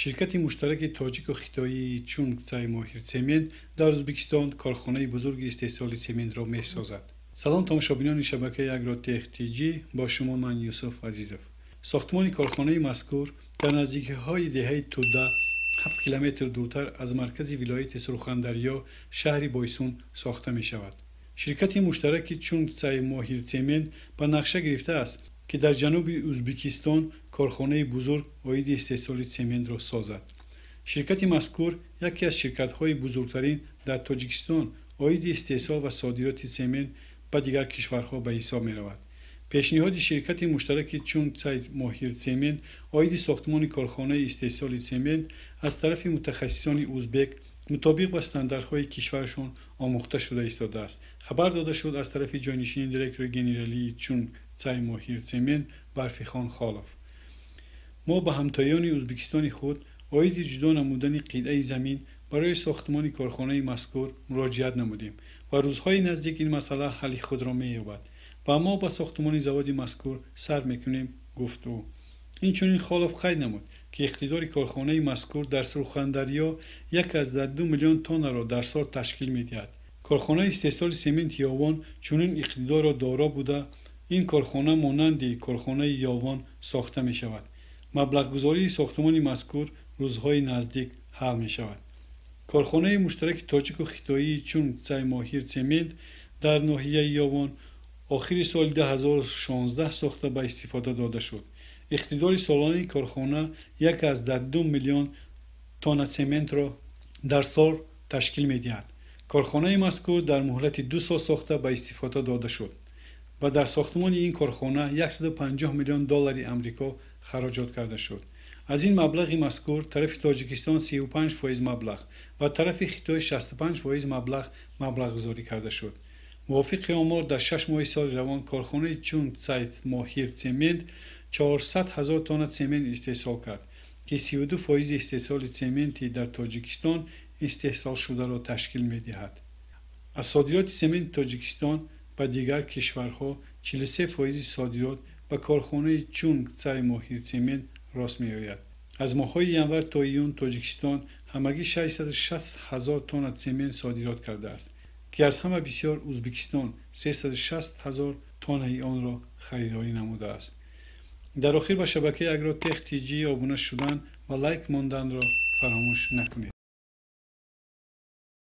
Ширкати муштараки тоҷику хитоии Чунг Цай Моҳир Цемент дар Ӯзбекистон корхонаи бузурги истеҳсоли сементро месозад. Салом, тамошобинони шабакаи Агротех Тҷ, бо шумо ман Юсуф Азизов. Сохтмони корхонаи мазкур дар наздикиҳои деҳаи Туда, 7 километр дуртар аз маркази вилояти Сурхандарё, шаҳри Бойсун сохта мешавад. Ширкати муштараки Чунг Цай Моҳир Цемент ба нақша гирифтааст, ки дар ҷануби Ӯзбекистон корхонаи бузург оиди истеҳсоли сементро созад. Ширкати мазкур яке аз ширкатҳои бузургтарин дар Тоҷикистон оиди истеҳсол ва содироти семент ба дигар кишварҳо ба ҳисоб меравад. Пешниҳоди ширкати муштараки Чунг Цай Моҳир Цемент оиди сохтмони корхонаи истеҳсоли семент аз тарафи мутахассисони узбек мутобиқ ба стандартҳои кишварашон омӯхта шуда истодааст, хабар дода шуд аз тарафи ҷойнишини директори генералии Чунг Цай Моҳир Цемент Барфихон Холов. Мо ба ҳамтоёни ӯзбекистони худ оиди ҷудо намудани қитъаи замин барои сохтмони корхонаи мазкур муроҷиат намудем ва рӯзҳои наздик ин масъала ҳалли худро меёбад ва мо ба сохтмони заводи мазкур сар мекунем, гуфт ӯ. Инчунин Холов қайд намуд, ки иқтидори корхонаи мазкур дар Сурхандарё 1,2 миллион тоннаро дар сол ташкил медиҳад. Корхонаи истеҳсоли сементи Ёвон чунин иқтидорро доро буда, ин корхона монанди корхонаи Ёвон сохта мешавад. Маблағгузории сохтмони мазкур рӯзҳои наздик ҳал мешавад. Корхонаи муштараки тоҷику хитоии Чунг Цай Моҳир Цемент дар ноҳияи Ёвон охири соли 2016 сохта ба истифода дода шуд. Иқтидори солонаи корхона 1,2 миллион тонна сементро дар сол ташкил медиҳад. Корхонаи мазкур дар муҳлати 2 сол сохта ба истифода дода шуд ва дар сохтмони ин корхона 150 миллион доллари Амрико хароҷот карда шуд. Аз ин маблағи мазкур тарафи Тоҷикистон 35% маблағ ва тарафи Хитой 65% маблағ маблағгузорӣ карда шуд. Мувофиқи омор, дар 6 моҳи соли равон корхонаи Чунг Цай Моҳир Цемент 400 ҳазор тонна цемент истеҳсол кард, ки 32 фоизи истеҳсоли цементи дар Тоҷикистон истеҳсолшударо ташкил медиҳад. Аз содироти цементи Тоҷикистон ба дигар кишварҳо 43 фоизи содирот ба корхонаи Чунг Цай Моҳир Цемент рост меояд. Аз моҳҳои январ то июн Тоҷикистон ҳамагӣ 660 ҳазор тонна цемент содирот кардааст, ки аз ҳама бисёр Ӯзбекистон 360 ҳазор тоннаи онро харидорӣ намудааст. Дар охир, ба шабакаи Агротех Тҷ обуна шудан ва лайк монданро фаромӯш накунед.